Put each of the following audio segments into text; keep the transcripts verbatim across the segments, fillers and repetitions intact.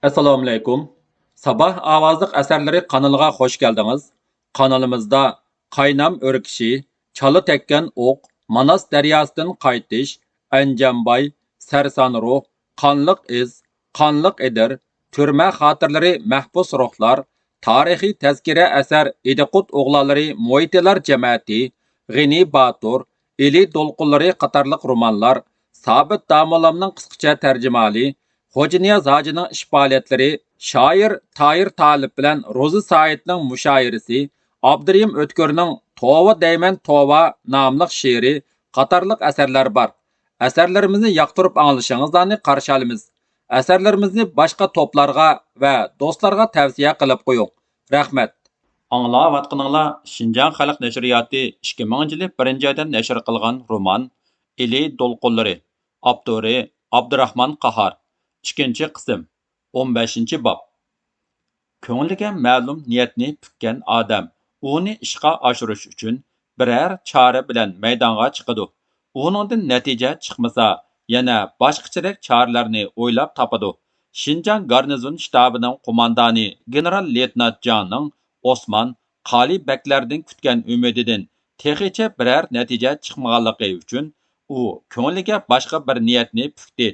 ئەسسالامۇئەلەيكۇم. ساباھ ئاۋازلىق ئەسەرلىرى قانىلىغا خوش كەلدىڭىز. قانىلىمىزدا قاينام ئۆركىشى، چالا تەگكەن ئوق، ماناس دەرياسىدىن قايتىش، ئەنجانباي، سەرسان روھ، قانلىق ئىز، قانلىق ئېدىر، تۈرمە خاتىرىلىرى، مەھبۇس روھلار، تارىخىي تەزكىرە ئەسەر ئىدىقۇت ئوغلانلىرى مۇھىتىلار جەمەتى، غېنى باتۇر، ئىلى دولقۇنلىرى قاتارلىق رومانلار، سابىت داموللامنىڭ قىسقىچە تەرجىمىھالى، خوجانىياز ھاجىنىڭ ئىش پائالىيەتلىرى، شائىر تاھىر تالىپ بىلەن روزى سايىتنىڭ مۇشائىرىسى، ئابدۇرېھىم ئۆتكۈرنىڭ توۋا دەيمەن توۋا ناملىق شېئىرى قاتارلىق ئەسەرلەر بار. ئەسەرلىرىمىزنى ياقتۇرۇپ ئاڭلىشىڭىزلارنى قارشى ئالىمىز. ئەسەرلىرىمىزنى باشقا توپلارغا ۋە دوستلارغا تەۋسىيە قىلىپ قويۇڭ. رەھمەت. ئاڭلاۋاتقىنىڭلار شىنجاڭ خەلق نەشرىياتى ئىككى مىڭىنچى يىلى بىرىنچى ئايدا نەشر قىلغان رومان ئىلى دولقۇنلىرى، ئاپتورى ئابدۇراخمان قاھار، ئىككىنچى قىسىم، ئون بەشىنچى باب. كۆڭلىگە مەلۇم نىيەتنى پۈككەن ئادەم ئۇنى ئىشقا ئاشۇرۇش ئۈچۈن بىرەر چارە بىلەن مەيدانغا چىقىدۇ. ئۇنىڭدىن نەتىجە چىقمىسا، يەنە باشقىچىرەك چارىلەرنى ئويلاپ تاپىدۇ. شىنجاڭ گارنىزون شتابىنىڭ قوماندانى گېنېرال لېيتېنانت جاڭنىڭ ئوسمان، قالى بەگلەردىن كۈتكەن ئۈمىدىدىن تېخىچە بىرەر نەتىجە چىقمىغانلىقى ئۈچۈن، ئۇ كۆڭلىگە باشقا بىر نىيەتنى پۈكتى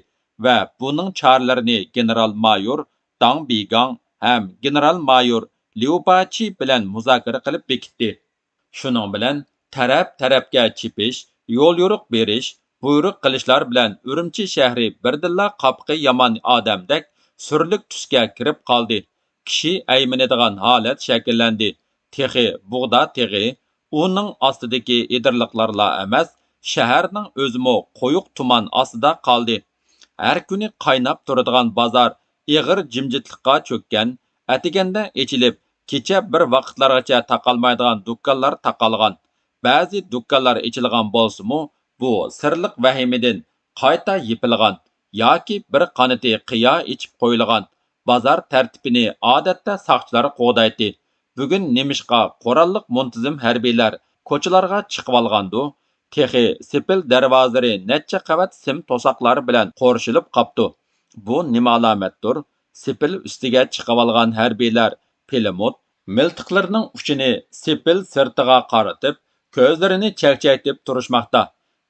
ۋە بۇنىڭ چارىلىرىنى گېنېرال مايور داڭ بىگاڭ ھەم گېنېرال مايور ليۇ باچى بىلەن مۇزاكىرە قىلىپ بېكىتتى. شۇنىڭ بىلەن تەرەپ-تەرەپكە چېپىش، يوليورۇق بېرىش، بۇيرۇق قىلىشلار بىلەن ئۈرۈمچى شەھىرى بىردىنلا قاپىقى يامان ئادەمدەك سۈرلۈك تۈسكە كىرىپ قالدى. كىشى ئەيمىنىدىغان ھالەت شەكىللەندى. تېخى بۇغدا تېغى، ئۇنىڭ ئاستىدىكى ئېدىرلىقلارلا ئەمەس، شەھەرنىڭ ئۆزىمۇ قويۇق تۇمان ئاستىدا قالدى. ھەر كۈنى قايناپ تۇرىدىغان بازار ئېغىر جىمجىتلىققا چۆككەن، ئەتىگەندە ئېچىلىپ، كېچە بىر ۋاقىتلارغىچە تاقالمايدىغان دۇكانلار تاقالغان. بەزى دۇكانلار ئېچىلغان بولسىمۇ، بۇ سىرلىق ۋەھىمىدىن قايتا يېپىلغان ياكى بىر قانىتى قىيا ئېچىپ قويۇلغان. بازار تەرتىپىنى ئادەتتە ساقچىلار قوغدايتتى. بۈگۈن نېمىشقا قوراللىق مۇنتىزىم ھەربىيلەر كوچىلارغا چىقىۋالغاندۇ؟ تېخى سېپىل دەرۋازىلىرى نەچچە قەۋەت سىم توساقلار بىلەن قورشىلىپ قاپتۇ. بۇ نېمە ئالامەتتۇر؟ سېپىل ئۈستىگە چىقىۋالغان ھەربىيلەر پىلىموت مىلتىقلىرىنىڭ ئۇچىنى سېپىل سىرتىغا قارىتىپ، كۆزلىرىنى چەكچەيتىپ تۇرۇشماقتا.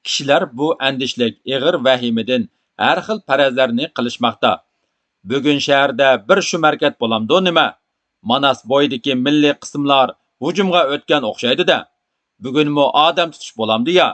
كىشىلەر بۇ ئەندىشىلىك ئېغىر ۋەھىمىدىن ھەر خىل پەرەزلەرنى قىلىشماقتا. بۈگۈن شەھەردە بىر شۇم ھەرىكەت بولامدۇ نېمە؟ ماناس بويىدىكى مىللىي قىسىملار ھۇجۇمغا ئۆتكەن ئوخشايدۇ-دە. بۈگۈنمۇ ئادەم تۇتۇش بولامدۇ يا؟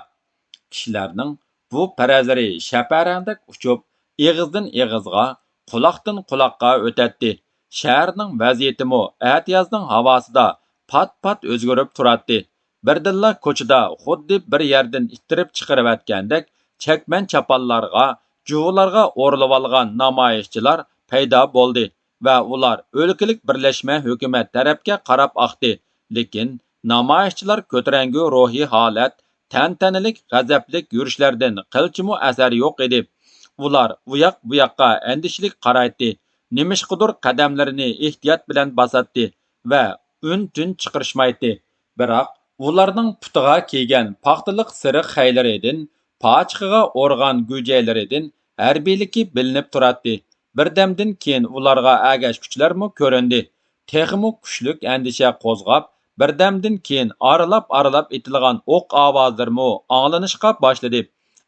كىشىلەرنىڭ بۇ پەرەزلىرى شەپەرەڭدەك ئۇچۇپ، ئېغىزدىن ئېغىزغا، قۇلاقتىن قۇلاققا ئۆتەتتى. شەھەرنىڭ ۋەزىيىتىمۇ ئەتىيازنىڭ ھاۋاسىدا پات-پات ئۆزگىرىپ تۇراتتى. بىردىنلا كوچىدا خۇددى بىر يەردىن ئىتتىرىپ چىقىرىۋەتكەندەك چەكمەن چاپانلارغا، جۇۋىلارغا ئورىلىۋالغان نامايىشچىلار پەيدا بولدى ۋە ئۇلار ئۆلكىلىك بىرلەشمە ھۆكۈمەت تەرەپكە قاراپ ئاقتى. لېكىن نامايىشچىلار كۆتۈرەڭگۈ روھىي ھالەت، تەنتەنىلىك، غەزەپلىك يۈرۈشلەردىن قىلچىمۇ ئەسەر يوق ئىدى. ئۇلار ئۇياق-بۇياققا ئەندىشىلىك قارايتتى. نېمىشقىدۇر قەدەملىرىنى ئېھتىيات بىلەن باساتتى ۋە ئۈن-تىن چىقىرىشمايتتى. بىراق ئۇلارنىڭ پۇتىغا كىيگەن پاختىلىق سېرىق خەيلىرىدىن، پاچىقىغا ئورىغان گۈجەيلىرىدىن ھەربىيلىكى بىلىنىپ تۇراتتى. بىردەمدىن كېيىن ئۇلارغا ئەگەشكۈچىلەرمۇ كۆرۈندى. تېخىمۇ كۈچلۈك ئەندىشە قوزغاپ، بىردەمدىن كېيىن ئارىلاپ-ئارىلاپ ئېتىلغان ئوق ئاۋازلىرىمۇ ئاڭلىنىشقا باشلىدى.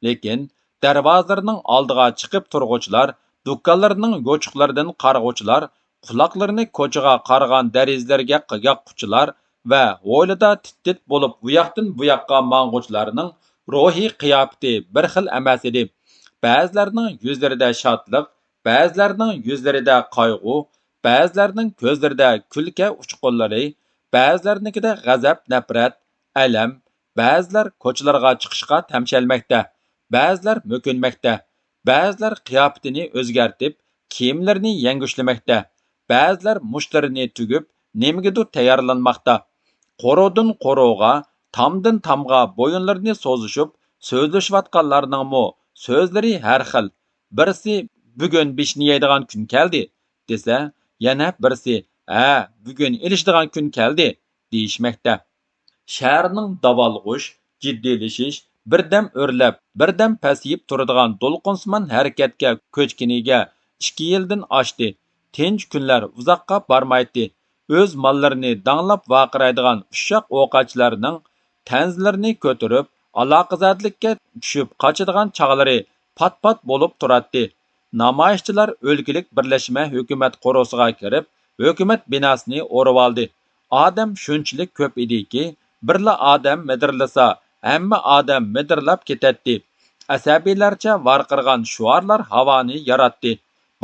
لېكىن دەرۋازىلىرىنىڭ ئالدىغا چىقىپ تۇرغۇچىلار، دۇكانلىرىنىڭ يوچۇقلىرىدىن قارىغۇچىلار، قۇلاقلىرىنى كوچىغا قارىغان دېرىزىلەرگە ياققۇچىلار ۋە ھويلىدا تىت-تىت بولۇپ ئۇياقتىن بۇياققا ماڭغۇچىلارنىڭ روھىي قىياپىتى بىر خىل ئەمەس ئىدى. بەزىلەرنىڭ يۈزلىرىدە شادلىق، بەزىلەرنىڭ يۈزلىرىدە قايغۇ، بەزىلەرنىڭ كۆزلىرىدە كۈلكە ئۇچقۇنلىرى، بەزىلەرنىڭكىدە غەزەپ، نەپرەت، ئەلەم. بەزىلەر كوچىلارغا چىقىشقا تەمشەلمەكتە، بەزىلەر مۆكۈنمەكتە، بەزىلەر قىياپىتىنى ئۆزگەرتىپ، كىيىملىرىنى يەڭگۈشلىمەكتە، بەزىلەر مۇشتلىرىنى تۈگۈپ، نېمىگىدۇر تەييارلانماقتا. قورۇدىن قورۇغا، تامدىن تامغا بويۇنلىرىنى سوزۇشۇپ سۆزلىشىۋاتقانلارنىڭمۇ سۆزلىرى ھەر خىل. بىرسى، «بۈگۈن بېشىنى يەيدىغان كۈن كەلدى» دېسە، يەنە بىرسى، «ھە، بۈگۈن ئېلىشىدىغان كۈن كەلدى» دېيىشمەكتە. شەھەرنىڭ داۋالغۇش، جىددىيلىشىش، بىردەم ئۆرلەپ، بىردەم پەسىيىپ تۇرىدىغان دولقۇنسىمان ھەرىكەتكە كۆچكىنىگە ئىككى يىلدىن ئاشتى. تىنچ كۈنلەر ئۇزاققا بارمايتتى. ئۆز ماللىرىنى داڭلاپ ۋارقىرايدىغان ئۇششاق ئوقاچلارنىڭ تەنزىلىرىنى كۆتۈرۈپ، ئالاقىزادىلىككە چۈشۈپ قاچىدىغان چاغلىرى پات-پات بولۇپ تۇراتتى. نامايىشچىلار ئۆلكىلىك بىرلەشمە ھۆكۈمەت قورۇسىغا كىرىپ، ھۆكۈمەت بىناسىنى ئورىۋالدى. ئادەم شۇنچىلىك كۆپ ئىدىكى، بىرلا ئادەم مىدىرلىسا، ھەممە ئادەم مىدىرلاپ كېتەتتى. ئەسەبىيلەرچە ۋارقىرىغان شوئارلار ھاۋانى ياراتتى.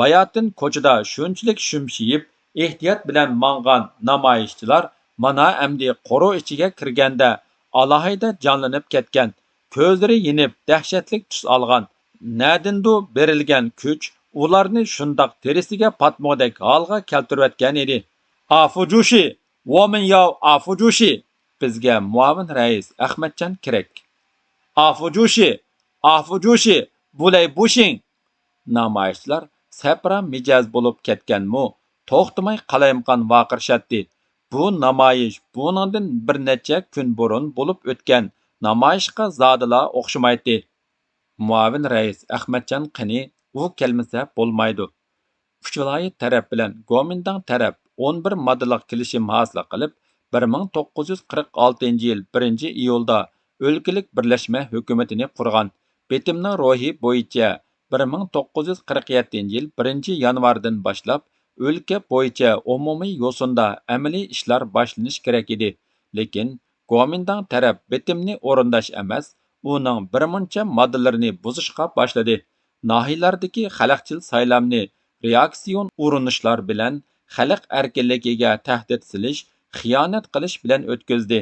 باياتىن كوچىدا شۇنچىلىك شۈمشىيىپ، ئېھتىيات بىلەن ماڭغان نامايىشچىلار مانا ئەمدى قورۇ ئىچىگە كىرگەندە ئالاھىدە جانلىنىپ كەتكەن، كۆزلىرى يېنىپ، دەھشەتلىك تۈس ئالغان. نەدىندۇ بېرىلگەن كۈچ ئۇلارنى شۇنداق تېرىسىگە پاتمىغۇدەك ھالغا كەلتۈرۈۋەتكەن ئىدى. ئافۇجۇشى! ۋومېن ياۋ ئافۇجۇشى! بىزگە مۇئاۋىن رەئىس ئەخمەتجان كېرەك. ئافۇجۇشى! ئافۇجۇشى! بۇلەي بۇشىڭ! نامايىشچىلار سەپرا مىجەز بولۇپ كەتكەنمۇ، توختىماي قالايمىقان ۋارقىرىشاتتى. بۇ نامايىش بۇنىڭدىن بىر نەچچە كۈن بۇرۇن بولۇپ ئۆتكەن نامايىشقا زادىلا ئوخشىمايتتى. مۇئاۋىن رەئىس ئەخمەتجان قېنى؟ ئۇ كەلمىسە بولمايدۇ. ئۈچ ۋىلايەت تەرەپ بىلەن گومىنداڭ تەرەپ ئون بىر ماددىلىق كېلىشىم ھاسىل قىلىپ، بىر مىڭ توققۇز يۈز قىرىق ئالتىنچى يىل بىرىنچى ئىيۇلدا ئۆلكىلىك بىرلەشمە ھۆكۈمىتىنى قۇرغان. بېتىمنىڭ روھى بويىچە بىر مىڭ توققۇز يۈز قىرىق يەتتىنچى يىل بىرىنچى يانۋاردىن باشلاپ ئۆلكە بويىچە ئومۇمىي يوسۇندا ئەمەلىي ئىشلار باشلىنىش كېرەك ئىدى. لېكىن گومىنداڭ تەرەپ بېتىمنى ئورۇنداش ئەمەس، ئۇنىڭ بىرمۇنچە ماددىلىرىنى بۇزۇشقا باشلىدى. ناھىيەلەردىكى خەلقچىل سايلامنى رېئاكسىيون ئۇرۇنۇشلار بىلەن، خەلق ئەركىنلىكىگە تەھدىت سېلىش، خىيانەت قىلىش بىلەن ئۆتكۈزدى.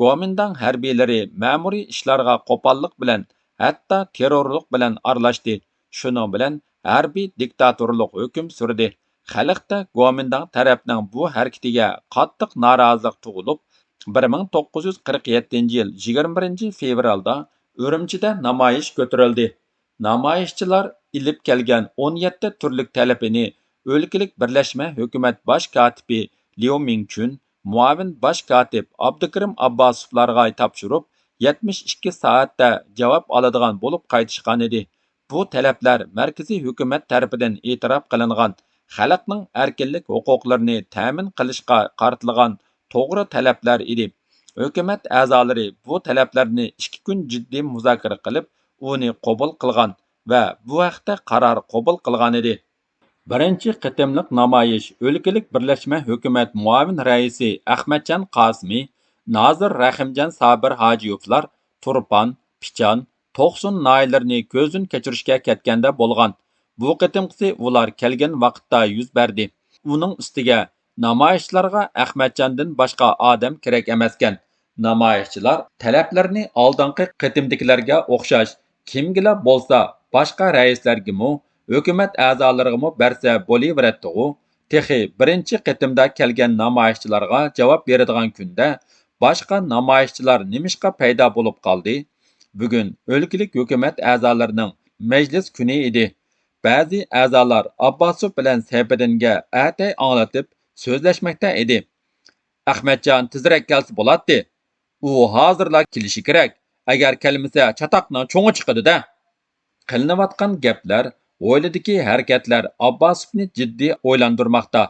گومىنداڭ ھەربىيلىرى مەمۇرىي ئىشلارغا قوپاللىق بىلەن، ھەتتا تېررورلۇق بىلەن ئارىلاشتى. شۇنىڭ بىلەن ھەربىي دىكتاتورلۇق ھۆكۈم سۈردى. خەلقتە گومىنداڭ تەرەپنىڭ بۇ ھەرىكىتىگە قاتتىق نارازىلىق تۇغۇلۇپ، بىر مىڭ توققۇز يۈز قىرىق يەتتىنچى يىل يىگىرمە بىرىنچى فېۋرالدا ئۈرۈمچىدە نامايىش كۆتۈرۈلدى. نامايىشچىلار ئېلىپ كەلگەن ئون يەتتە تۈرلۈك تەلىپىنى ئۆلكىلىك بىرلەشمە ھۆكۈمەت باش كاتىپى ليۇ مىڭچۈن، مۇئاۋىن باش كاتىپ ئابدۇكېرىم ئابباسوفلارغا تاپشۇرۇپ، يەتمىش ئىككى سائەتتە جاۋاب ئالىدىغان بولۇپ قايتىشقانىدى. بۇ تەلەپلەر مەركىزىي ھۆكۈمەت تەرىپىدىن ئېتىراپ قىلىنغان، خەلقنىڭ ئەركىنلىك ھوقۇقلىرىنى تەمىن قىلىشقا قارىتىلغان توغرا تەلەپلەر ئىدى. ھۆكۈمەت ئەزالىرى بۇ تەلەپلەرنى ئىككى كۈن جىددىي مۇزاكىرە قىلىپ، ئۇنى قوبۇل قىلغان ۋە بۇ ھەقتە قارار قوبۇل قىلغانىدى. بىرىنچى قېتىملىق نامايىش ئۆلكىلىك بىرلەشمە ھۆكۈمەت مۇئاۋىن رەئىسى ئەخمەتجان قاسىمى، نازىر رەھىمجان سابىر ھاجىيېۋلار تۇرپان، پىچان، توقسۇن ناھىيەلىرىنى كۆزدىن كەچۈرۈشكە كەتكەندە بولغان. بۇ قېتىمقىسى ئۇلار كەلگەن ۋاقىتتا يۈز بەردى. ئۇنىڭ ئۈستىگە نامايىشچىلارغا ئەخمەتجاندىن باشقا ئادەم كېرەك ئەمەسكەن. نامايىشچىلار تەلەپلىرىنى ئالدىنقى قېتىمدىكىلەرگە ئوخشاش كىمگىلا بولسا، باشقا رەئىسلەرگىمۇ، ھۆكۈمەت ئەزالىرىغىمۇ بەرسە بولۇۋېرەتتىغۇ. تېخى بىرىنچى قېتىمدا كەلگەن نامايىشچىلارغا جاۋاب بېرىدىغان كۈندە باشقا نامايىشچىلار نېمىشقا پەيدا بولۇپ قالدى؟ بۈگۈن ئۆلكىلىك ھۆكۈمەت ئەزالىرىنىڭ مەجلىس كۈنى ئىدى. بەزى ئەزالار ئابباسوف بىلەن سەيپىدىنگە ئەتەي ئاڭلىتىپ سۆزلەشمەكتە ئىدى. ئەخمەتجان تېزرەك كەلسە بولاتتى. ئۇ ھازىرلا كېلىشى كېرەك. ئەگەر كەلمىسە، چاتاقنىڭ چوڭى چىقىدۇ-دە. قىلىنىۋاتقان گەپلەر، ھويلىدىكى ھەرىكەتلەر ئابباسوفنى جىددىي ئويلاندۇرماقتا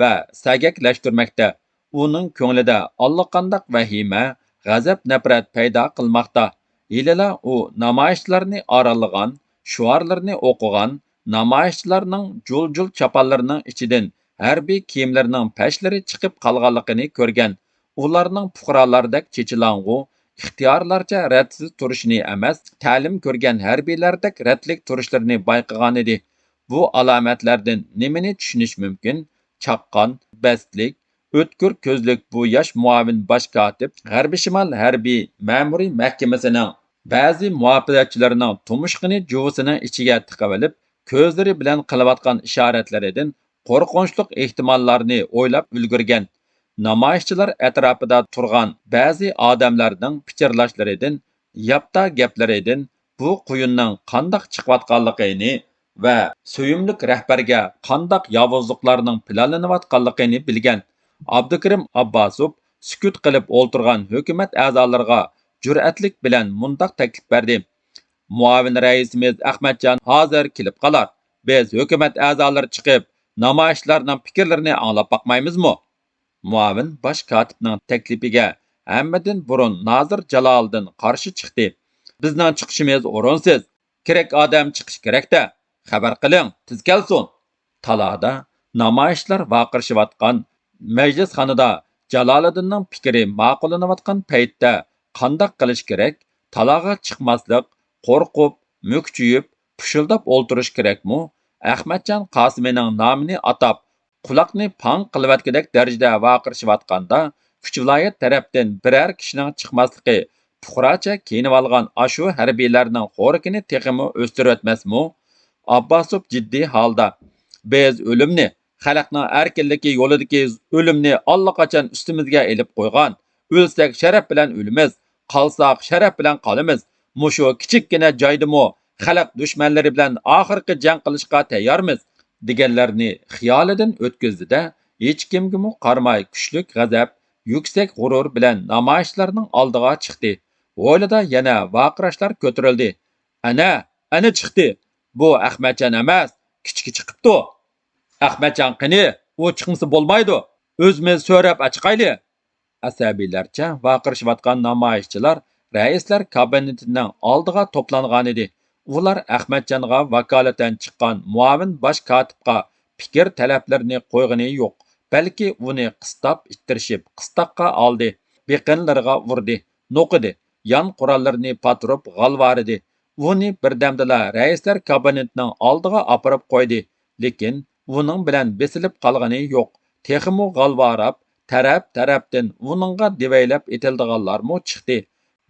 ۋە سەگەكلەشتۈرمەكتە. ئۇنىڭ كۆڭلىدە ئاللىقانداق ۋەھىمە، غەزەپ-نەپرەت پەيدا قىلماقتا. ھېلىلا ئۇ نامايىشچىلارنى ئارىلىغان، شوئارلىرىنى ئوقۇغان، نامايىشچىلارنىڭ جۇل-جۇل چاپانلىرىنىڭ ئىچىدىن ھەربىي كىيىملىرىنىڭ پەشلىرى چىقىپ قالغانلىقىنى كۆرگەن. ئۇلارنىڭ پۇقرالاردەك چېچىلاڭغۇ، ئىختىيارلارچە رەتسىز تۇرۇشىنى ئەمەس، تەلىم كۆرگەن ھەربىيلەردەك رەتلىك تۇرۇشلىرىنى بايقىغانىدى. بۇ ئالامەتلەردىن نېمىنى چۈشىنىش مۇمكىن؟ چاققان، بەستلىك، ئۆتكۈر كۆزلۈك بۇ ياش مۇئاۋىن باش كاتىپ غەربىي شىمال ھەربىي مەمۇرىي مەھكىمىسىنىڭ بەزى مۇھاپىزەتچىلىرىنىڭ تۇمشۇقىنى جۇۋىسىنىڭ ئىچىگە تىقىۋېلىپ، كۆزلىرى بىلەن قىلىۋاتقان ئىشارەتلىرىدىن قورقۇنچلۇق ئېھتىماللارنى ئويلاپ ئۈلگۈرگەن. نامايىشچىلار ئەتراپىدا تۇرغان بەزى ئادەملەرنىڭ پىچىرلاشلىرىدىن، ياپتا گەپلىرىدىن بۇ قۇيۇننىڭ قانداق چىقىۋاتقانلىقىنى ۋە سۆيۈملۈك رەھبەرگە قانداق ياۋۇزلۇقلارنىڭ پىلانلىنىۋاتقانلىقىنى بىلگەن. ئابدۇكېرىم ئابباسوف سۈكۈت قىلىپ ئولتۇرغان ھۆكۈمەت ئەزالىرىغا جۈرئەتلىك بىلەن مۇنداق تەكلىپ بەردى: مۇئاۋىن رەئىسىمىز ئەخمەتجان ھازىر كېلىپ قالار. بىز ھۆكۈمەت ئەزالىرى چىقىپ، نامايىشچىلارنىڭ پىكىرلىرىنى ئاڭلاپ باقمايمىزمۇ؟ مۇئاۋىن باش كاتىپنىڭ تەكلىپىگە ھەممىدىن بۇرۇن نازىر جالالىدىن قارشى چىقتى. بىزنىڭ چىقىشىمىز ئورۇنسىز. كېرەك ئادەم چىقىشى كېرەك-دە. خەۋەر قىلىڭ، تېز كەلسۇن. تالادا نامايىشچىلار ۋارقىرىشىۋاتقان مەجلىسخانىدا جالالىدىننىڭ پىكرى ماقۇللىنىۋاتقان پەيتتە قانداق قىلىش كېرەك؟ تالاغا چىقماسلىق، قورقۇپ، مۈكچىيىپ، پۇشۇلداپ ئولتۇرۇش كېرەكمۇ؟ ئەخمەتجان قاسىمىنىڭ نامىنى ئاتاپ، قۇلاقنى پاڭ قىلىۋەتكۈدەك دەرىجىدە ۋارقىرىشىۋاتقاندا، ئۈچ ۋىلايەت تەرەپتىن بىرەر كىشىنىڭ چىقماسلىقى پۇقراچە كىيىنىۋالغان ئاشۇ ھەربىيلەرنىڭ خورىكىنى تېخىمۇ ئۆستۈرۈۋەتمەسمۇ؟ ئابباسوف جىددىي ھالدا، بىز ئۆلۈمنى، خەلقنىڭ ئەركىنلىكى يولىدىكى ئۆلۈمنى ئاللىقاچان ئۈستىمىزگە ئېلىپ قويغان. ئۆلسەك شەرەپ بىلەن ئۆلىمىز، قالساق شەرەپ بىلەن قالىمىز. مۇشۇ كىچىككىنە جايدىمۇ خەلق دۈشمەنلىرى بىلەن ئاخىرقى جەڭ قىلىشقا تەييارمىز، دېگەنلەرنى خىيالىدىن ئۆتكۈزدى-دە، ھېچكىمگىمۇ قارىماي كۈچلۈك غەزەپ، يۈكسەك غۇرۇر بىلەن نامايىشچىلارنىڭ ئالدىغا چىقتى. ھويلىدا يەنە ۋارقىراشلار كۆتۈرۈلدى. ئەنە، ئەنە چىقتى. بۇ ئەخمەتجان ئەمەس، كىچىكى چىقىپتۇ. ئەخمەتجان قېنى؟ ئۇ چىقمىسا بولمايدۇ. ئۆزىمىز سۆرەپ ئاچىقايلى. ئەسەبىيلەرچە ۋارقىرىشىۋاتقان نامايىشچىلار رەئىسلەر كابىنېتىنىڭ ئالدىغا توپلانغانىدى. ئۇلار ئەخمەتجانغا ۋاكالىتەن چىققان مۇئاۋىن باش كاتىپقا پىكىر تەلەپلىرىنى قويغىنى يوق، بەلكى ئۇنى قىستاپ ئىتتىرىشىپ، قىستاققا ئالدى، بېقىنلىرىغا ئۇردى، نوقۇدى، يان قوراللىرىنى پاتۇرۇپ غالۋارىدى. ئۇنى بىردەمدىلا رەئىسلەر كابىنېتىنىڭ ئالدىغا ئاپىرىپ قويدى. لېكىن ئۇنىڭ بىلەن بېسىلىپ قالغىنى يوق. تېخىمۇ غالۋاراپ، تەرەپ-تەرەپتىن ئۇنىڭغا دېۋەيلەپ ئېتىلىدىغانلارمۇ چىقتى.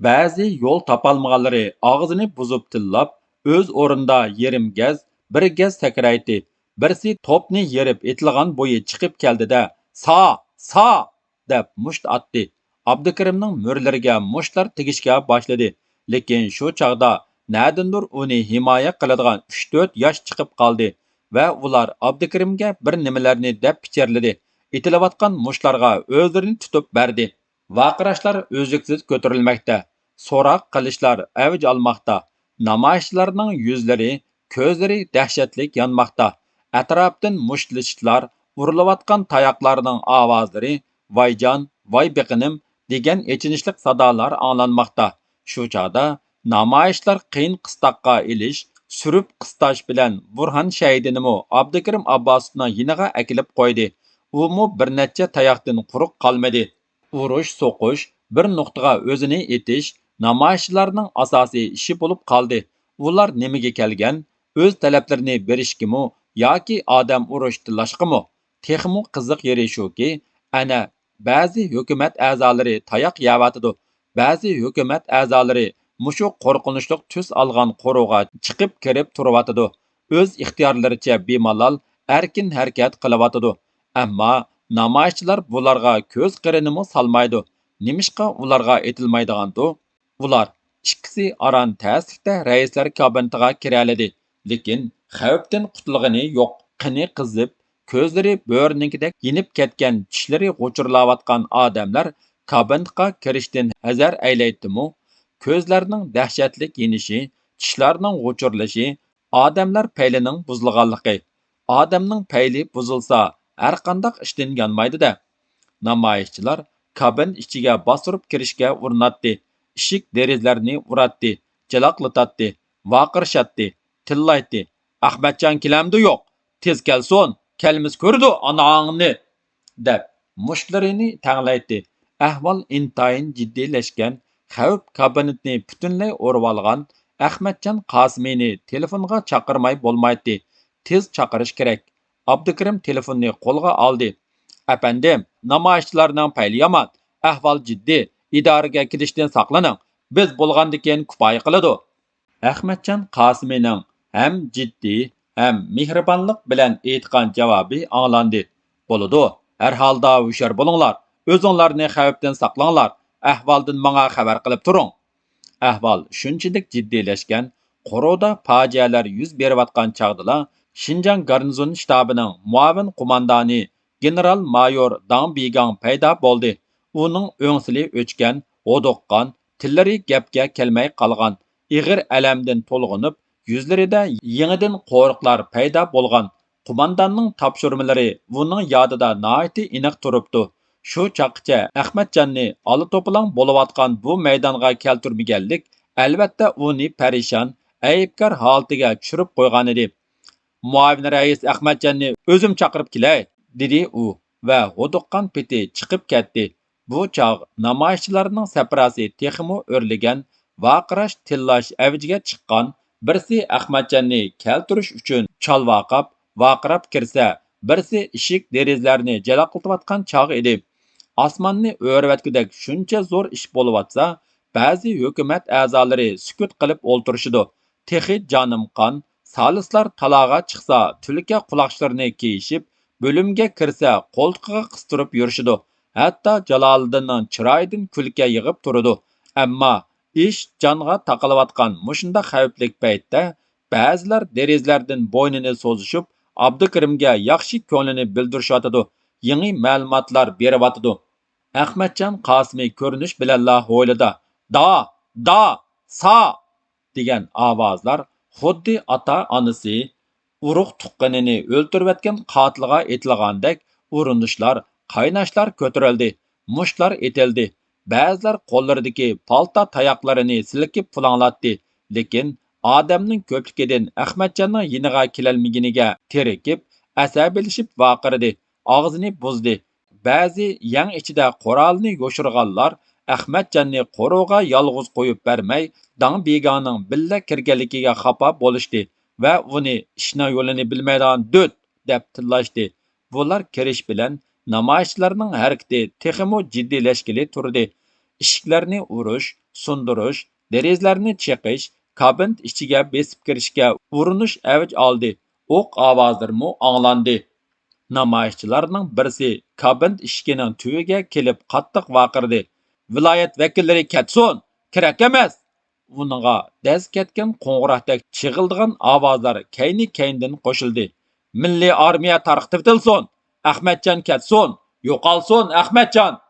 بەزى يول تاپالمىغانلىرى ئاغزىنى بۇزۇپ تىللاپ، ئۆز ئورنىدا يېرىم گەز، بىر گەز سەكرەيتتى. بىرسى توپنى يېرىپ ئېتىلغان بويى چىقىپ كەلدى-دە، «سا! سا!» دەپ مۇشت ئاتتى. ئابدۇكېرىمنىڭ مۈرىلىرىگە مۇشتلار تېگىشكە باشلىدى. لېكىن شۇ چاغدا نەدىندۇر ئۇنى ھىمايە قىلىدىغان ئۈچ-تۆت ياش چىقىپ قالدى ۋە ئۇلار ئابدۇكېرىمگە بىر نېمىلەرنى دەپ پىچىرلىدى. ئېتىلىۋاتقان مۇشتلارغا ئۆزلىرىنى تۇتۇپ بەردى. ۋارقىراشلار ئۈزلۈكسىز كۆتۈرۈلمەكتە. سوراق قىلىشلار ئەۋج ئالماقتا. نامايىشچىلارنىڭ يۈزلىرى، كۆزلىرى دەھشەتلىك يانماقتا. ئەتراپتىن مۇشتلىشىشلار، ئۇرۇلۇۋاتقان تاياقلارنىڭ ئاۋازلىرى، «ۋايجان، ۋاي بېقىنىم» دېگەن ئېچىنىشلىق سادالار ئاڭلانماقتا. شۇ چاغدا نامايىشچىلار قىيىن قىستاققا ئېلىش، سۈرۈپ قىستاش بىلەن بۇرھان شەھىدىنىمۇ ئابدۇكېرىم ئابباسوفنىڭ يېنىغا ئەكېلىپ قويدى. ئۇمۇ بىر نەچچە تاياقتىن قۇرۇق قالمىدى. ئۇرۇش-سوقۇش، بىر نۇقتىغا ئۆزىنى ئېتىش نامايىشچىلارنىڭ ئاساسىي ئىشى بولۇپ قالدى. ئۇلار نېمىگە كەلگەن؟ ئۆز تەلەپلىرىنى بېرىشكىمۇ ياكى ئادەم ئۇرۇش تىللاشقىمۇ؟ تېخىمۇ قىزىق يېرى شۇكى، ئەنە، بەزى ھۆكۈمەت ئەزالىرى تاياق يەۋاتىدۇ. بەزى ھۆكۈمەت ئەزالىرى مۇشۇ قورقۇنچلۇق تۈس ئالغان قورۇغا چىقىپ كىرىپ تۇرۇۋاتىدۇ. ئۆز ئىختىيارلىرىچە بىمالال، ئەركىن ھەرىكەت قىلىۋاتىدۇ. ئەمما نامايىشچىلار بۇلارغا كۆز قىرىنىمۇ سالمايدۇ. نېمىشقا ئۇلارغا ئېتىلمايدىغاندۇ؟ ئۇلار ئىككىسى ئاران تەسلىكتە رەئىسلەر كابىنېتىغا كىرەلىدى. لېكىن خەۋپتىن قۇتۇلغىنى يوق. قېنى قىزىپ، كۆزلىرى بۆرىنىڭكىدەك يېنىپ كەتكەن، چىشلىرى غۇچۇرلاۋاتقان ئادەملەر كابىنېتقا كىرىشتىن ھەزەر ئەيلەيتتىمۇ، كۆزلەرنىڭ دەھشەتلىك يېنىشى، چىشلارنىڭ غۇچۇرلىشى، ئادەملەر پەيلىنىڭ بۇزۇلغانلىقى. ئادەمنىڭ پەيلى بۇزۇلسا، ھەرقانداق ئىشتىن يانمايدۇ-دە. نامايىشچىلار كابىن ئىچىگە باستۇرۇپ كىرىشكە ئۇرۇناتتى. ئىشىك دېرىزىلەرنى ئۇراتتى، جالاقلىتاتتى، ۋارقىرىشاتتى، تىللايتتى. «ئەخمەتجان كېلەمدۇ يوق؟ تېز كەلسۇن! كەلمىسە كۆرىدۇ ئاناڭنى!» دەپ، مۇشتلىرىنى تەڭلەيتتى. ئەھۋال ئىنتايىن جىددىيلەشكەن، خەۋپ كابىنېتنى پۈتۈنلەي ئورىۋالغان. ئەخمەتجان قاسىمىنى تېلېفونغا چاقىرماي بولمايتتى. تېز چاقىرىش كېرەك. ئابدۇكېرىم تېلېفوننى قولىغا ئالدى. «ئەپەندىم، نامايىشچىلارنىڭ پەيلى يامان، ئەھۋال جىددىي، ئىدارىگە كېلىشتىن ساقلىنىڭ، بىز بولغاندىكىن كۇپايە قىلىدۇ.» ئەخمەتجان قاسىمىنىڭ ھەم جىددىي، ھەم مېھرىبانلىق بىلەن ئېيتقان جاۋابى ئاڭلاندى. «بولىدۇ، ھەر ھالدا ھوشيار بولۇڭلار، ئۆزۈڭلارنى خەۋپتىن ساقلاڭلار، ئەھۋالدىن ماڭا خەۋەر قىلىپ تۇرۇڭ.» ئەھۋال شۇنچىلىك جىددىيلەشكەن، قورۇدا پاجىئەلەر يۈز بېرىۋاتقان چاغدىلا، شىنجاڭ گارنىزون شتابىنىڭ مۇئاۋىن قوماندانى گېنېرال مايور داڭ بىگاڭ پەيدا بولدى. ئۇنىڭ ئۆڭسىلى ئۆچكەن، ھودۇققان، تىللىرى گەپكە كەلمەي قالغان، ئېغىر ئەلەمدىن تولغىنىپ، يۈزلىرىدە يېڭىدىن قورۇقلار پەيدا بولغان. قومانداننىڭ تاپشۇرمىلىرى ئۇنىڭ يادىدا ناھايىتى ئېنىق تۇرۇپتۇ. شۇ چاغقىچە ئەخمەتجاننى ئالا توپىلاڭ بولۇۋاتقان بۇ مەيدانغا كەلتۈرمىگەنلىك، ئەلۋەتتە، ئۇنى پەرىشان، ئەيىبكار ھالىتىگە چۈشۈرۈپ قويغانىدى. مۇئاۋىن رەئىس ئەخمەتجاننى ئۆزۈم چاقىرىپ كېلەي، دېدى ئۇ ۋە ھودۇققان پېتى چىقىپ كەتتى. بۇ چاغ نامايىشچىلارنىڭ سەپراسى تېخىمۇ ئۆرلىگەن، ۋارقىراش، تىللاش ئەۋجىگە چىققان. بىرسى ئەخمەتجاننى كەلتۈرۈش ئۈچۈن چالۋاقاپ، ۋارقىراپ كىرسە، بىرسى ئىشىك دېرىزىلەرنى جالاقلىتىۋاتقان چاغ ئىدى. ئاسماننى ئۆرۈۋەتكۈدەك شۇنچە زور ئىش بولۇۋاتسا، بەزى ھۆكۈمەت ئەزالىرى سۈكۈت قىلىپ ئولتۇرۇشىدۇ. تېخى جانىم قان، سالىسلار تالاغا چىقسا، تۈلكە قۇلاقچىلىرىنى كىيىشىپ، بۆلۈمگە كىرسە، قولتۇقىغا قىستۇرۇپ يۈرۈشىدۇ. ھەتتا جالالىدىننىڭ چىرايىدىن كۈلكە يېغىپ تۇرىدۇ. ئەمما ئىش جانغا تاقىلىۋاتقان مۇشۇنداق خەۋپلىك پەيتتە، بەزىلەر دېرىزىلەردىن بوينىنى سوزۇشۇپ، ئابدۇكېرىمگە ياخشى كۆڭلىنى بىلدۈرۈشۈۋاتىدۇ، يېڭى مەلۇماتلار بېرىۋاتىدۇ. ئەخمەتجان قاسىمى كۆرۈنۈش بىلەنلا ھويلىدا، «دا! دا! سا!» دېگەن ئاۋازلار خۇددى ئاتا-ئانىسى ئۇرۇق-تۇغقىنىنى ئۆلتۈرۈۋەتكەن قاتىلغا ئېتىلغاندەك ئۇرۇنۇشلار، قايناشلار كۆتۈرۈلدى، مۇشتلار ئېتىلدى. بەزىلەر قوللىرىدىكى پالتا تاياقلىرىنى سىلكىپ پۇلاڭلاتتى، لېكىن ئادەمنىڭ كۆپلۈكىدىن ئەخمەتجاننىڭ يېنىغا كېلەلمىگىنىگە تېرىكىپ، ئەسەبىيلىشىپ ۋارقىرىدى، ئاغزىنى بۇزدى. بەزى يەڭ ئىچىدە قورالىنى يوشۇرغانلار ئەخمەتجاننى قورۇغا يالغۇز قويۇپ بەرمەي، داڭ بىگاڭنىڭ بىللە كىرگەنلىكىگە خاپا بولۇشتى ۋە ئۇنى ئىشنىڭ يولىنى بىلمەيدىغان دۆت دەپ تىللاشتى. بۇلار كىرىش بىلەن نامايىشچىلارنىڭ ھەرىكىتى تېخىمۇ جىددىيلەشكىلى تۇردى. ئىشىكلەرنى ئۇرۇش، سۇندۇرۇش، دېرىزىلەرنى چېقىش، كابىنېت ئىچىگە بېسىپ كىرىشكە ئۇرۇنۇش ئەۋج ئالدى. ئوق ئاۋازلىرىمۇ ئاڭلاندى. نامايىشچىلارنىڭ بىرسى كابىنېت ئىشىكىنىڭ تۈۋىگە كېلىپ قاتتىق ۋارقىرىدى، «ۋىلايەت ۋەكىللىرى كەتسۇن! كېرەك ئەمەس!» ئۇنىڭغا دەز كەتكەن قوڭغۇراقتەك چىغىلدىغان ئاۋازلار كەينى-كەينىدىن قوشۇلدى. «مىللىي ئارمىيە تارقىتىۋېتىلسۇن! ئەخمەتجان كەتسۇن! يوقالسۇن ئەخمەتجان!»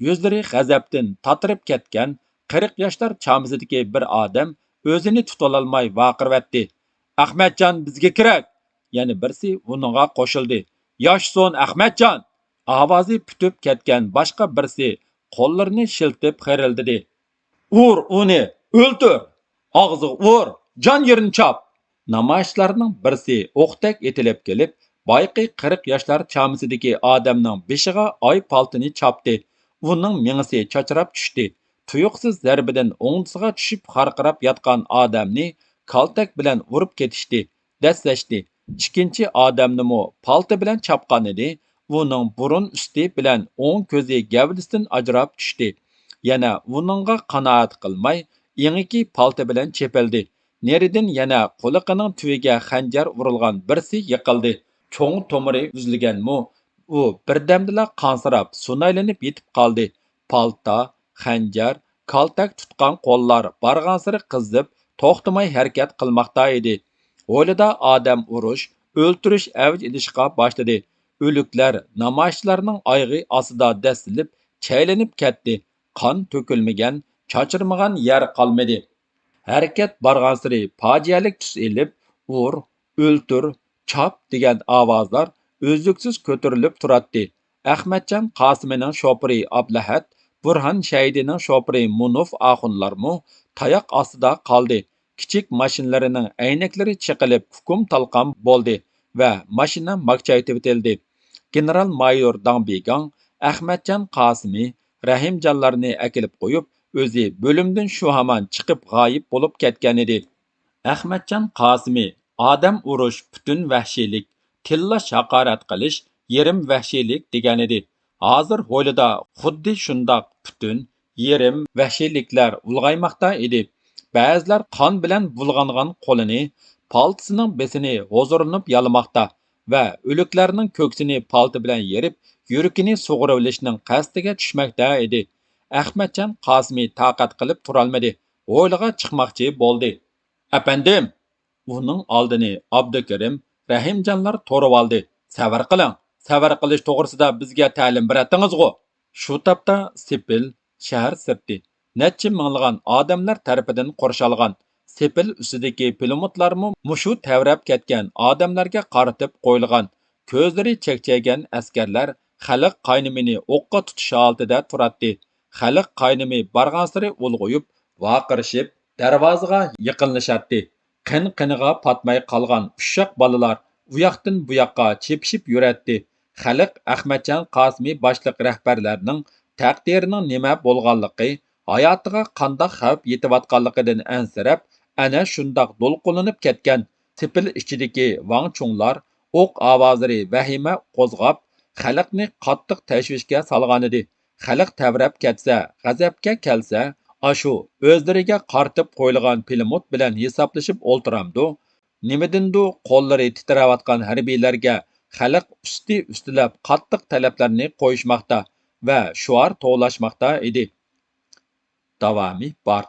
يۈزلىرى غەزەپتىن تاتىرىپ كەتكەن قىرىق ياشلار چامىسىدىكى بىر ئادەم ئۆزىنى تۇتۇۋالالماي ۋارقىرىۋەتتى، «ئەخمەتجان بىزگە كېرەك!» يەنە بىرسى ئۇنىڭغا قوشۇلدى، «ياشىسۇن ئەخمەتجان!» ئاۋازى پۈتۈپ كەتكەن باشقا بىرسى قوللىرىنى شىلتىپ خىرىلدىدى، «ئۇر ئۇنى! ئۆلتۈر! ئاغزىغا ئۇر! جان يېرىنى چاپ!» نامايىشچىلارنىڭ بىرسى ئوقتەك ئېتىلىپ كېلىپ، بايىقى قىرىق ياشلار چامىسىدىكى ئادەمنىڭ بېشىغا ئاي پالتىنى چاپتى. ئۇنىڭ مېڭىسى چاچراپ چۈشتى. تۇيۇقسىز زەربىدىن ئوڭدىسىغا چۈشۈپ خارقىراپ ياتقان ئادەمنى كالتەك بىلەن ئۇرۇپ كېتىشتى. دەسسەشتى. ئىككىنچى ئادەمنىمۇ پالتا بىلەن چاپقانىدى. ئۇنىڭ بۇرۇن ئۈستى بىلەن ئوڭ كۆزى گەۋدىسىدىن ئاجراپ چۈشتى. يەنە ئۇنىڭغا قانائەت قىلماي، ئېڭىكى پالتا بىلەن چېپىلدى. نېرىدىن يەنە قۇلىقىنىڭ تۈۋىگە خەنجەر ئۇرۇلغان بىرسى يىقىلدى. چوڭ تومۇرى ئۈزۈلگەنمۇ؟ ئۇ بىردەمدىلا قانسىراپ، سۇنايلىنىپ يېتىپ قالدى. پالتا، خەنجەر، كالتەك تۇتقان قوللار بارغانسېرى قىزىپ، توختىماي ھەرىكەت قىلماقتا ئىدى. ھويلىدا ئادەم ئۇرۇش، ئۆلتۈرۈش ئەۋج ئېلىشقا باشلىدى. ئۆلۈكلەر نامايىشچىلارنىڭ ئايىغى ئاستىدا دەسسىلىپ، چەيلىنىپ كەتتى. قان تۆكۈلمىگەن، چاچرىمىغان يەر قالمىدى. ھەرىكەت بارغانسېرى پاجىئەلىك تۈس ئېلىپ، «ئۇر، ئۆلتۈر، چاپ» دېگەن ئاۋازلار ئۈزلۈكسىز كۆتۈرۈلۈپ تۇراتتى. ئەخمەتجان قاسىمىنىڭ شوپۇرى ئابلەھەت، بۇرھان شەھىدىنىڭ شوپۇرى مۇنۇف ئاخۇنلارمۇ تاياق ئاستىدا قالدى. كىچىك ماشىنىلىرىنىڭ ئەينەكلىرى چېقىلىپ، ئۇكۇم-تالقان بولدى ۋە ماشىنا ماكچايتىۋېتىلدى. گېنېرال مايور داڭ بىگاڭ ئەخمەتجان قاسىمى، رەھىمجانلارنى ئەكېلىپ قويۇپ، ئۆزى بۆلۈمدىن شۇ ھامان چىقىپ غايىب بولۇپ كەتكەنىدى. ئەخمەتجان قاسىمى، «ئادەم ئۇرۇش پۈتۈن ۋەھشىيلىك، تىللاش، ھاقارەت قىلىش يېرىم ۋەھشىيلىك» دېگەنىدى. ھازىر ھويلىدا خۇددى شۇنداق پۈتۈن، يېرىم ۋەھشىيلىكلەر ئۇلغايماقتا ئىدى. بەزىلەر قان بىلەن بۇلغانغان قولىنى، پالتىسىنىڭ بېسىنى ھۇزۇرلىنىپ يالىماقتا ۋە ئۆلۈكلەرنىڭ كۆكسىنى پالتا بىلەن يېرىپ، يۈرىكىنى سۇغۇرۇۋېلىشنىڭ قەستىگە چۈشمەكتە ئىدى. ئەخمەتجان قاسىمى تاقەت قىلىپ تۇرالمىدى، ھويلىغا چىقماقچى بولدى. «ئەپەندىم!» ئۇنىڭ ئالدىنى ئابدۇكېرىم، رەھىمجانلار تورىۋالدى. «سەۋر قىلىڭ، سەۋر قىلىش توغرىسىدا بىزگە تەلىم بېرەتتىڭىزغۇ؟» شۇ تاپتا سېپىل، شەھەر سىرتى، نەچچە مىڭلىغان ئادەملەر تەرىپىدىن قورشالغان. سېپىل ئۈستىدىكى پىلىموتلارمۇ مۇشۇ تەۋرەپ كەتكەن ئادەملەرگە قارىتىپ قويۇلغان كۆزلىرى چەكچەيگەن ئەسكەرلەر خەلق قاينىمىنى ئوققا تۇتۇش ھالىتىدە تۇراتتى. خەلق قاينىمى بارغانسېرى ئۇلغىيىپ، ۋارقىرىشىپ، دەرۋازىغا يېقىنلىشاتتى. قېن-قېنىغا پاتماي قالغان ئۇششاق بالىلار ئۇياقتىن بۇياققا چېپىشىپ يۈرەتتى. خەلق ئەخمەتجان قاسىمى باشلىق رەھبەرلەرنىڭ تەقدىرىنىڭ نېمە بولغانلىقى، ھاياتىغا قانداق خەۋپ يېتىۋاتقانلىقىدىن ئەنسىرەپ، ئەنە شۇنداق دولقۇنلىنىپ كەتكەن سېپىل ئىچىدىكى ۋاڭ چۇڭلار ئوق ئاۋازلىرى ۋەھىمە قوزغاپ، خەلقنى قاتتىق تەشۋىشكە سالغانىدى. خەلق تەۋرەپ كەتسە، غەزەپكە كەلسە، ئاشۇ ئۆزلىرىگە قارىتىپ قويۇلغان پىلىموت بىلەن ھېسابلىشىپ ئولتۇرامدۇ؟ نېمىدىندۇ قوللىرى تىترەۋاتقان ھەربىيلەرگە خەلق ئۈستى-ئۈستىلەپ قاتتىق تەلەپلەرنى قويۇشماقتا ۋە شوئار توۋلاشماقتا ئىدى. داۋامى بار.